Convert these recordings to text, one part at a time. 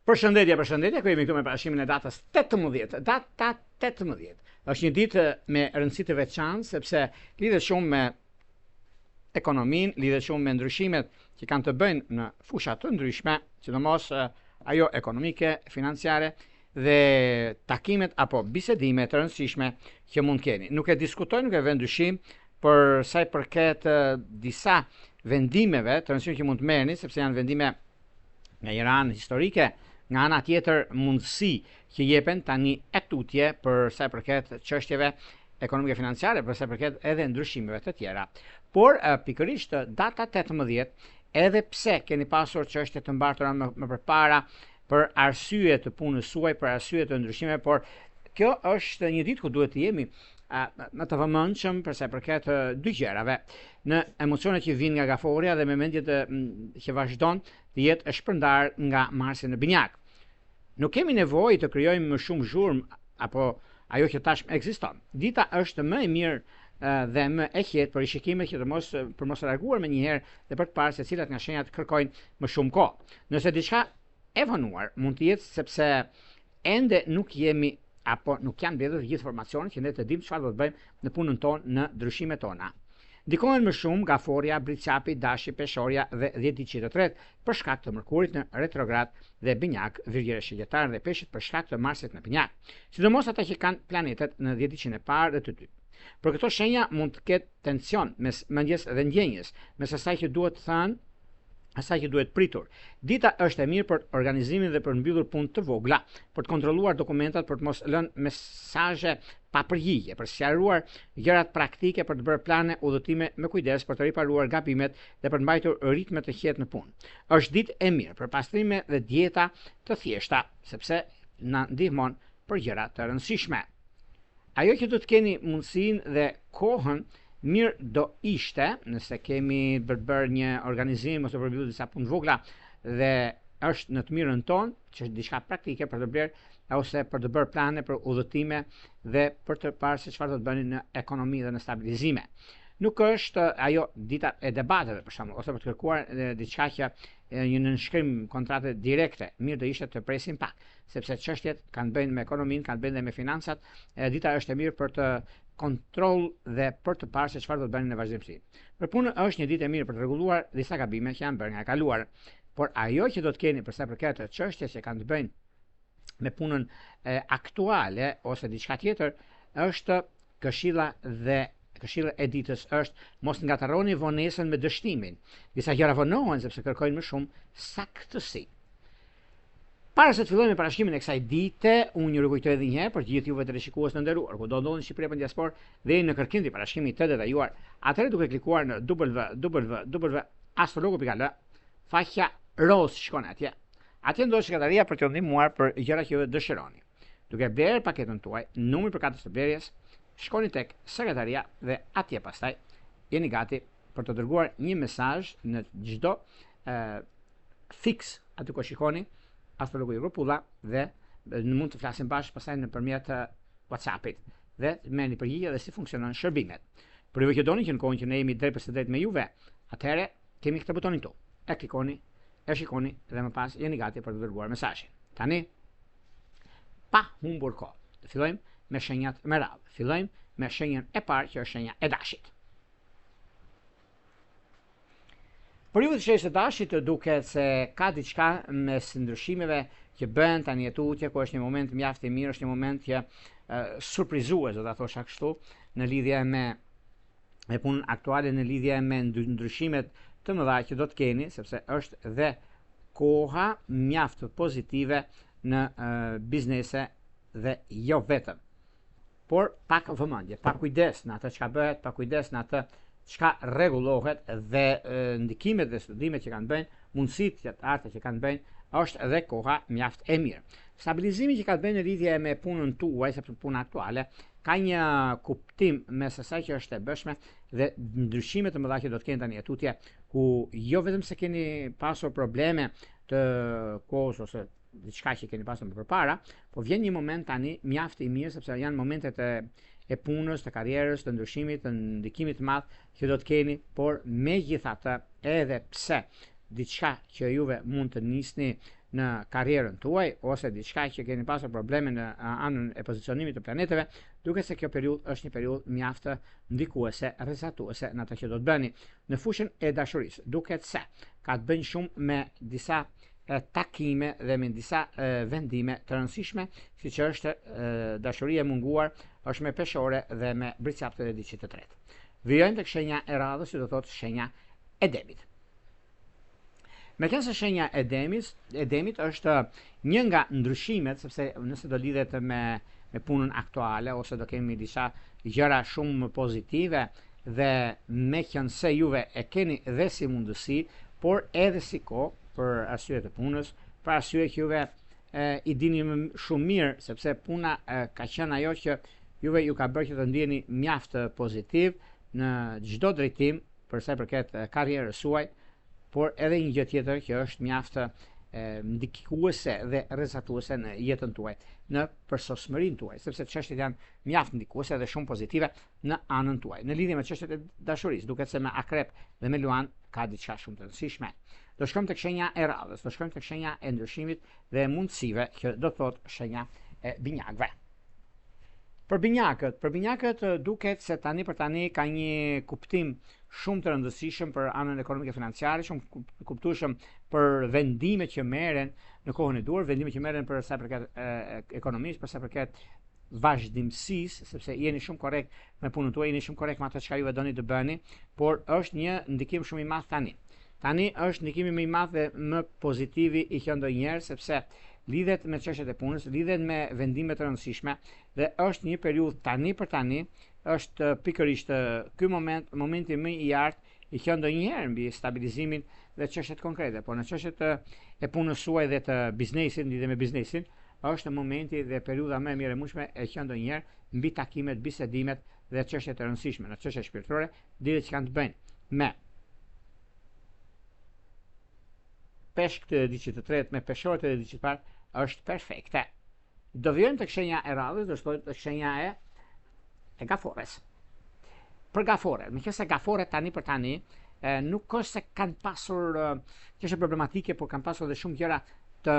Përshëndetje, përshëndetje, ku jemi këtu me parashikimin e datës 18, data 18. Është një ditë me rëndësi të veçantë sepse lidhet shumë me ekonominë, lidhet shumë me ndryshimet që kanë të bëjnë në fusha të ndryshme, sidomos ajo ekonomike, financiare dhe takimet apo bisedimet të rëndësishme që mund të keni. Nuk e diskutoj, nuk e vë në dyshim për sa i përket disa vendimeve të rëndësishme që mund të merrni, sepse janë vendime nga njëra anë historike, nga ana tjetër mundësi që jepen tani e tutje për sa i përket çështjeve ekonomike financiare, për sa i përket edhe ndryshimeve të tjera. Por pikërisht data 18, edhe pse keni pasur çështje të mbartura më, më përpara për arsye të punës suaj, për arsye të ndryshimeve, por kjo është një ditë ku duhet të jemi më të vëmendshëm për sa i përket dy gjërave. Në emocionet që vijnë nga gaforja dhe me mendjet që vazhdon të jetë e shpërndarë nga Marsi në Binjak. Nuk kemi nevojë të krijojmë më shumë zhurmë apo ajo që tashmë ekziston. Dita është më e mirë dhe më e qetë për rishikimet që të mos për mos reaguar menjëherë dhe për të parë se cilat nga shenjat kërkojnë më shumë kohë. Nëse diçka e vonuar mund të jetë sepse ende nuk jemi apo nuk janë mbledhur të gjithë informacionet që ne të dimë çfarë do të bëjmë në punën tonë, në ndryshimet tona. Ndikohen më shumë Gaforja, Bricjapi, Dashi, Peshorja dhe dhjetëditëshi të tretë për shkak të Mërkurit në retrograd dhe Binjak, Virgjër e Shigjetar dhe Peshqit për shkak të Marsit në Binjak. Sidomos ata që kanë planetet në dhjetëditëshin e parë dhe të dytë. Për këto shenja mund të ketë tension mes mendjes dhe ndjenjës, mes asaj që duhet thënë asaj që duhet pritur. Dita është e mirë për organizimin dhe për mbyllur punë të vogla, për të kontrolluar dokumentat, për të mos lënë mesazhe pa përgjigje, për të sqaruar gjërat praktike, për të bërë plane udhëtime me kujdes, për të riparuar gabimet dhe për të mbajtur ritme të qetë në punë. Është ditë e mirë për pastrime dhe dieta të thjeshta, sepse na ndihmon për gjëra të rëndësishme. Ajo që do të keni mundësinë dhe kohën mirë do ishte, nëse kemi për të bërë një organizim ose për të mbyllur disa punë të vogla dhe është në të mirën tonë, që është diçka praktike për të blerë ose për të bërë plane për udhëtime dhe për të parë se çfarë do të bëni në ekonomi dhe në stabilizime. Nuk është ajo dita e debateve për shembull, ose për të kërkuar diçka që një nënshkrim kontrate direkte, mirë do ishte të presim pak sepse çështjet kanë të bëjnë me ekonominë, kanë të bëjnë dhe me financat, e dita është e mirë për të kontroll dhe për të parë se çfarë do të bëni në vazhdimësi. Për punën është një ditë e mirë për të rregulluar disa gabime që janë bërë nga e kaluara. Por ajo që do të keni për sa i përket çështjes që kanë të bëjnë me punën e, aktuale ose diçka tjetër është këshilla dhe këshilla e ditës është mos ngatërroni vonesën me dështimin. Disa gjëra vonohen sepse kërkojnë më shumë saktësi. Para se të fillojmë me parashikimin e kësaj dite, unë ju rikujtoj edhe një herë për të gjithë juve teleshikues të nderuar, kudo ndodheni në Shqipëri apo në diasporë dhe jeni në kërkim të parashikimit të detajuar, atëherë duke klikuar në www.astrologu.al, faqja rozë shkon atje. Atje ndodhet sekretaria për t'ju ndihmuar për gjërat që ju dëshironi. Duke blerë paketën tuaj, numrin përkatës të blerjes, shkoni tek sekretaria dhe atje pastaj jeni gati për të dërguar një mesazh në çdo fiks aty ku shikoni astrologu Jorgo Pulla dhe mund të flasim bashkë pastaj nëpërmjet WhatsApp-it dhe të merrni përgjigje dhe si funksionojnë shërbimet. Për ju që doni që në kohën që ne jemi drejtpërsëdrejt me juve, atëherë kemi këtë butonin këtu. E klikoni, e shikoni dhe më pas jeni gati për të dërguar mesazhin. Tani pa humbur kohë, të fillojmë me shenjat me radhë. Fillojmë me shenjën e parë që është shenja e dashit. Për ju të shenjës së dashit duket se ka diçka mes ndryshimeve që bëhen tani e tutje, ku është një moment mjaft i mirë, është një moment që surprizues, do ta thosha kështu, në lidhje me me punën aktuale në lidhje me ndryshimet të mëdha që do të keni, sepse është dhe koha mjaft pozitive në biznese dhe jo vetëm. Por pak vëmendje, pak kujdes në atë çka bëhet, pak kujdes në atë çka rregullohet dhe ndikimet dhe studimet që kanë të bëjnë, mundësitë që të arta që kanë të bëjnë, është edhe koha mjaft e mirë. Stabilizimi që ka të bëjë në lidhje me punën tuaj, sepse puna aktuale ka një kuptim mes asaj që është e bëshme dhe ndryshime të mëdha që do të keni tani e tutje, ku jo vetëm se keni pasur probleme të kohës ose diçka që keni pasur më përpara, po vjen një moment tani mjaft i mirë sepse janë momentet e e punës, të karrierës, të ndryshimit, të ndikimit të madh që do të keni, por megjithatë edhe pse diçka që juve mund të nisni në karrierën tuaj ose diçka që keni pasur probleme në anën e pozicionimit të planeteve, duket se kjo periudhë është një periudhë mjaft ndikuese, rrezatuese në atë që do të bëni. Në fushën e dashurisë, duket se ka të bëjnë shumë me disa takime dhe me disa vendime të rëndësishme, siç është dashuria e munguar, është me peshore dhe me bricjap të dhjetëditëshit të tretë. Vijojmë tek shenja e radhës, që do thotë shenja e demit. Meqenëse shenja e demis, e demit është një nga ndryshimet, sepse nëse do lidhet me me punën aktuale ose do kemi disa gjëra shumë më pozitive dhe meqenëse juve e keni dhe si mundësi, por edhe si kohë për arsye të punës, për arsye që juve e, i dini më shumë mirë, sepse puna e, ka qenë ajo që juve ju ka bërë që të ndiheni mjaft pozitiv në çdo drejtim për sa i përket karrierës suaj, por edhe një gjë tjetër që është mjaft ndikuese dhe rrezatuese në jetën tuaj, në përsosmërinë tuaj, sepse çështjet janë mjaft ndikuese dhe shumë pozitive në anën tuaj. Në lidhje me çështjet e dashurisë, duket se me akrep dhe me luan ka diçka shumë të rëndësishme. Do shkojmë tek shenja e radhës, do shkojmë tek shenja e ndryshimit dhe e mundësive që do thotë shenja e binjakëve. Për binjakët, për binjakët duket se tani për tani ka një kuptim shumë të rëndësishëm për anën ekonomike financiare, shumë kuptueshëm për vendimet që merren në kohën e duhur, vendime që merren për sa i përket ekonomisë, për sa i përket vazhdimësisë, sepse jeni shumë korrekt me punën tuaj, jeni shumë korrekt me atë çka juve doni të bëni, por është një ndikim shumë i madh tani. Tani është ndikimi më i madh dhe më pozitivi i qenë ndonjëherë sepse lidhet me çështjet e punës, lidhet me vendime të rëndësishme dhe është një periudhë tani për tani, është pikërisht ky moment, momenti më i artë i qenë ndonjëherë mbi stabilizimin dhe çështjet konkrete, por në çështjet e punës suaj dhe të biznesit, lidhje me biznesin, është momenti dhe periudha më e mirë e mundshme e qenë ndonjëherë mbi takimet, bisedimet dhe çështjet e rëndësishme, në çështjet shpirtërore, lidhjet që kanë të bëjnë me peshk të dhjetëditëshit të tretë me peshore të dhjetëditëshit të parë është perfekte. Do vijojmë tek shenja e radhës, do shkojmë tek shenja e e gafores. Për gafore, meqenëse gaforet tani për tani, e, nuk është se kanë pasur çështje problematike, por kanë pasur edhe shumë gjëra të,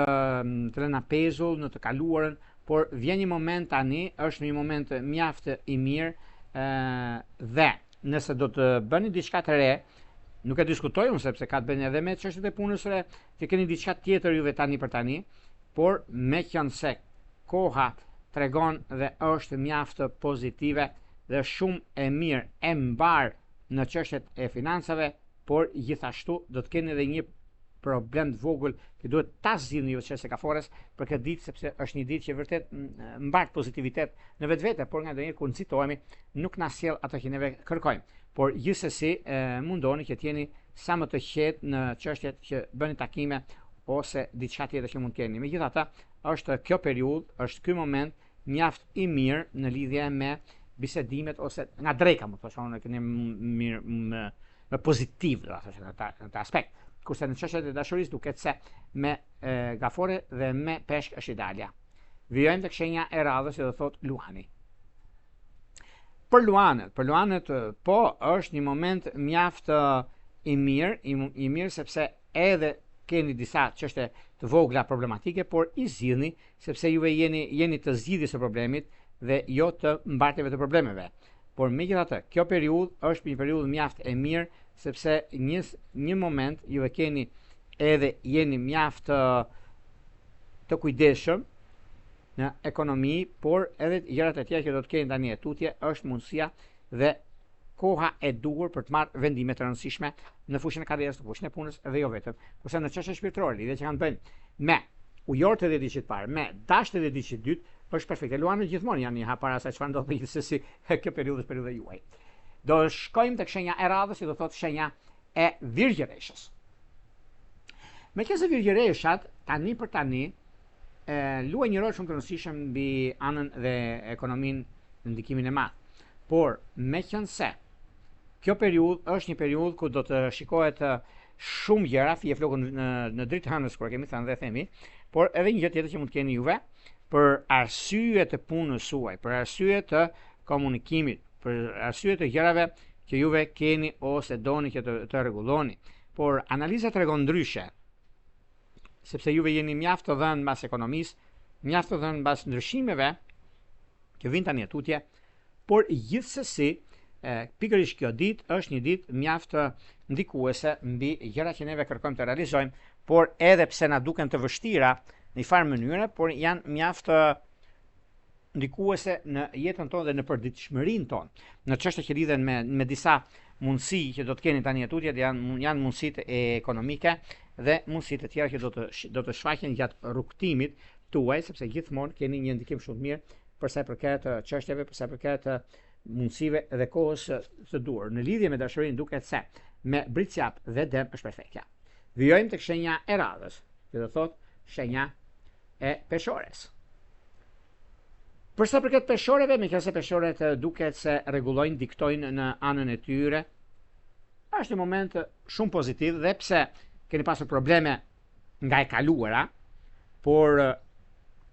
të lëna pezull në të kaluarën, por vjen një moment tani, është një moment mjaft i mirë ë dhe nëse do të bëni diçka të re, nuk e diskutoj unë sepse ka të bëjë edhe me çështjet e punës së re, që keni diçka tjetër juve tani për tani, por meqenëse koha tregon dhe është mjaft pozitive dhe shumë e mirë e mbarë në çështjet e financave, por gjithashtu do të keni edhe një problem të vogël që duhet ta zgjidhni ju çështjes së gafores për këtë ditë sepse është një ditë që vërtet mbart pozitivitet në vetvete, por nganjëherë kur nxitohemi nuk na sjell ato që neve kërkojmë. Por gjithsesi mundoni që të jeni sa më të qetë në çështjet që bëni takime ose diçka tjetër që mund të keni. Megjithatë, është kjo periudhë, është ky moment mjaft i mirë në lidhje me bisedimet ose nga dreka, më thosha unë, keni mirë më më pozitiv, do të thosha në atë në atë aspekt. Kurse në çështjet e dashurisë duket se me e, gafore dhe me peshk është idealja. Vijojmë tek shenja e radhës që do thotë Luani. Për Luanët, për Luanët po është një moment mjaft i mirë, i, i mirë sepse edhe keni disa çështje të vogla problematike, por i zgjidhni sepse juve jeni jeni të zgjidhjes së problemit dhe jo të mbartjeve të problemeve. Por megjithatë, kjo periudhë është një periudhë mjaft e mirë sepse një një moment juve keni edhe jeni mjaft të, të kujdesshëm në ekonomi, por edhe gjërat e tjera që do të keni tani e tutje është mundësia dhe koha e duhur për të marrë vendime të rëndësishme në fushën e karrierës, në fushën e punës dhe jo vetëm. Kurse në çështje shpirtërore, lidhje që kanë të bëjnë me ujor të dhjetëditëshit të parë, me dash të dhjetëditëshit të dytë, është perfekte. Luanët gjithmonë janë një hap para asaj çfarë ndodh gjithsesi kjo periudhë është periudha juaj. Do shkojmë tek shenja e radhës, që do thotë shenja e Virgjëreshës. Meqenëse Virgjëreshat tani për tani e luajnë një rol shumë të rëndësishëm mbi anën dhe ekonominë në ndikimin e madh. Por meqenëse kjo periudhë është një periudhë ku do të shikohet shumë gjëra, fije flokun në, në dritë hënës, kur e kemi thënë dhe themi, por edhe një gjë tjetër që mund të keni juve, për arsye të punës suaj, për arsye të komunikimit, për arsye të gjërave që juve keni ose doni që të, të rregulloni. Por analiza tregon ndryshe, sepse juve jeni mjaft të dhënë mbas ekonomisë, mjaft të dhënë mbas ndryshimeve që vijnë tani e tutje, por gjithsesi pikërisht kjo ditë është një ditë mjaft ndikuese mbi gjërat që neve kërkojmë të realizojmë, por edhe pse na duken të vështira në një farë mënyre, por janë mjaft ndikuese në jetën tonë dhe në përditshmërinë tonë. Në çështje që lidhen me me disa mundësi që do të keni tani e tutje, janë janë mundësitë ekonomike dhe mundësitë e tjera që do të do të shfaqen gjatë rrugëtimit tuaj, sepse gjithmonë keni një ndikim shumë të mirë për sa i përket çështjeve, për sa i përket mundësive dhe kohës së duhur. Në lidhje me dashurinë duket se me Bricjap dhe Dem është perfektja. Vijojmë tek shenja e radhës, që do thotë shenja e peshores. Për sa përket peshoreve, meqenëse peshoret duket se rregullojnë, diktojnë në anën e tyre, është një moment shumë pozitiv dhe pse keni pasur probleme nga e kaluara, por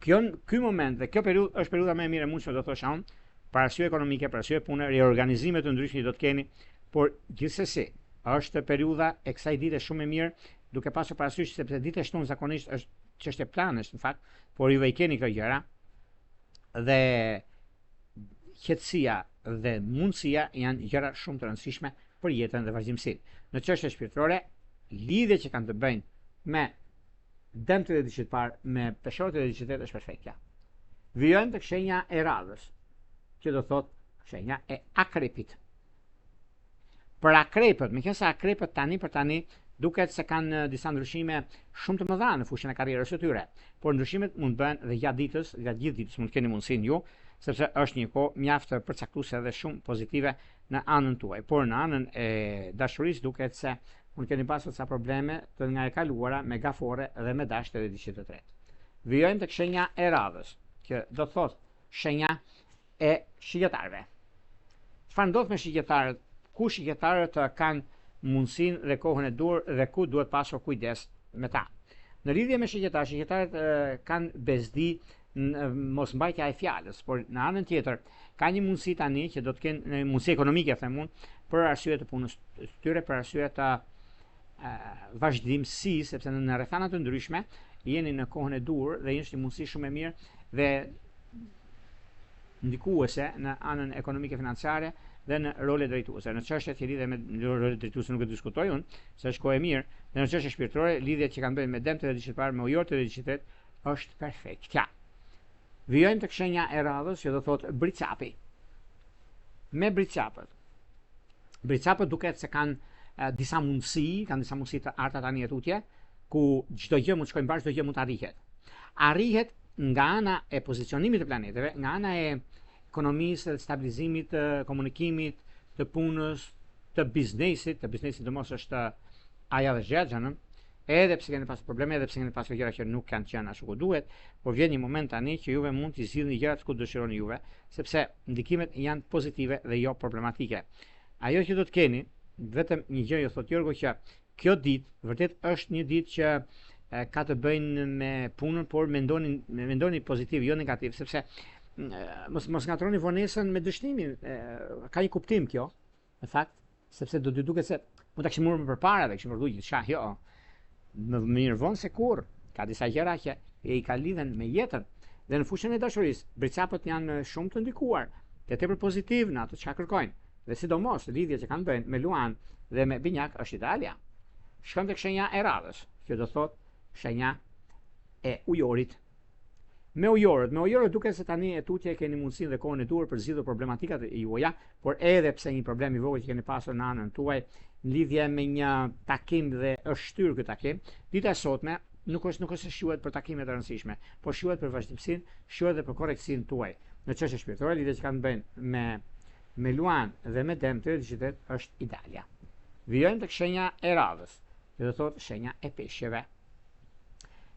kjo ky moment dhe kjo periudhë është periudha më e mirë e mundshme do thosha unë, për arsye ekonomike, për arsye pune, riorganizime të ndryshme që do të keni, por gjithsesi është periudha e kësaj dite shumë e mirë, duke pasur parasysh sepse dita e shtunë zakonisht është çështje planesh në fakt, por juve i keni këto gjëra dhe qetësia dhe mundësia janë gjëra shumë të rëndësishme për jetën dhe vazhdimësinë. Në çështje shpirtërore, lidhje që kanë të bëjnë me dem të dhjetë të parë, me peshore të dhjetë të është perfektja. Vijojmë tek shenja e radhës, që do thotë shenja e akrepit. Për akrepët, meqenëse akrepët tani për tani duket se kanë disa ndryshime shumë të mëdha në fushën e karrierës së tyre, por ndryshimet mund të bëhen dhe gjatë ditës, gjatë gjithë ditës mund të keni mundësinë ju, sepse është një kohë mjaft përcaktuese dhe shumë pozitive në anën tuaj. Por në anën e dashurisë duket se mund të keni pasur ca probleme të nga e kaluara me gaforre dhe me dash të dhjetë të tretë. Vijojmë tek shenja e radhës, që do të thotë shenja e shigjetarëve. Çfarë ndodh me shigjetarët? Ku shigjetarët kanë mundësinë dhe kohën e duhur dhe ku duhet pasur kujdes me ta? Në lidhje me shigjetarët, shigjetarët kanë bezdi mosmbajtja e fjalës, por në anën tjetër ka një mundësi tani që do të kenë një mundësi ekonomike, them unë, për arsye të punës të tyre, për arsye të vazhdimësisë, sepse në rrethana të ndryshme jeni në kohën e duhur dhe është një mundësi shumë e mirë dhe ndikuese në anën ekonomike financiare dhe në role drejtuese. Në çështjet që lidhen me role drejtuese nuk e diskutoj unë, se është kohë e mirë, dhe në çështje shpirtërore, lidhjet që kanë të bëjnë me dem të dhjetë të parë, me ujor të dhjetë të tretë, është perfektja. Vijojmë tek shenja e radhës që do thotë Bricjapi. Me Bricjapët. Bricjapët duket se kanë disa mundësi, kanë disa mundësi të arta tani e tutje, ku çdo gjë mund të shkojë mbarë, çdo gjë mund të arrihet. Arrihet nga ana e pozicionimit të planeteve, nga ana e ekonomisë dhe stabilizimit të komunikimit, të punës, të biznesit, të biznesit sidomos është aja dhe zhja xhanëm, edhe pse keni pasur probleme, edhe pse keni pasur gjëra që nuk kanë qenë ashtu ku duhet, por vjen një moment tani që juve mund t'i zgjidhni gjërat ku dëshironi juve, sepse ndikimet janë pozitive dhe jo problematike. Ajo që do të keni, vetëm një gjë ju thotë Jorgo që Kjo ditë vërtet është një ditë që ka të bëjnë me punën, por mendoni mendoni pozitiv, jo negativ, sepse mos mos ngatërroni vonesën me dështimin. Ka një kuptim kjo, në fakt, sepse do t'ju duket se mund ta kishim marrë më përpara dhe kishim vërtetuar gjithçka. Jo. Më mirë vonë se kurrë. Ka disa gjëra që i ka lidhen me jetën dhe në fushën e dashurisë, bricapët janë shumë të ndikuar dhe tepër pozitiv në ato çka kërkojnë. Dhe sidomos lidhja që kanë të bëjnë me Luan dhe me Binjak është idealja. Shkojmë tek shenja e radhës, që do thotë shenja e ujorit. Me ujorët, me ujorët duket se tani e tutje keni mundësinë dhe kohën e duhur për zgjidhur problematikat e juaja, por edhe pse një problem i vogël që keni pasur në anën tuaj në lidhje me një takim dhe është shtyrë ky takim, dita e sotme nuk është nuk është se shquhet për takime të rëndësishme, por shquhet për vazhdimësinë, shquhet dhe për korrektësinë tuaj. Në çështje shpirtërore, lidhje që kanë të bëjnë me me Luan dhe me Dem të gjithë është idealja. Vijojmë tek shenja e radhës, që do thotë shenja e peshqeve.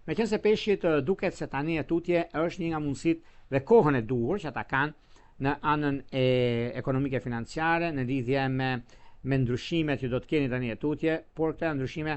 Meqenëse peshqit duket se tani e tutje është një nga mundësitë dhe kohën e duhur që ata kanë në anën e ekonomike financiare, në lidhje me me ndryshimet që do të keni tani e tutje, por këto janë ndryshime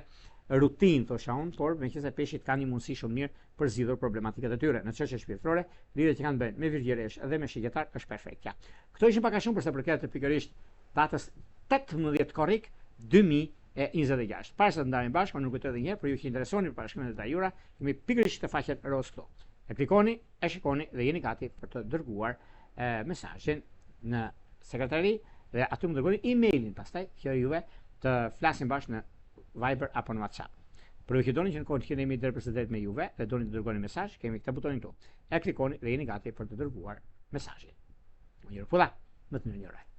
rutinë, thosha unë, por meqenëse peshqit kanë një mundësi shumë mirë për zgjidhur problematikat e tyre. Në çështje shpirtërore, lidhjet që kanë të bëjnë me virgjëreshë dhe me shigjetar është perfektja. Këto ishin pak a shumë për sa përket pikërisht datës 18 korrik 2000. 26. Para se të ndahemi bashkë, unë ju kujtoj edhe një herë për ju që interesoni për parashkrimet e detajuara, kemi pikërisht këtë faqen rozë këtu. E klikoni, e shikoni dhe jeni gati për të dërguar e, mesazhin në sekretari dhe aty më dërgoni emailin pastaj që juve të flasim bashkë në Viber apo në WhatsApp. Për ju që doni që në kohën që jemi drejtpërsëdrejt me juve dhe doni të dërgoni mesazh, kemi këtë butonin këtu. E klikoni dhe jeni gati për të dërguar mesazhin. Më njërë pula, më të mirë një.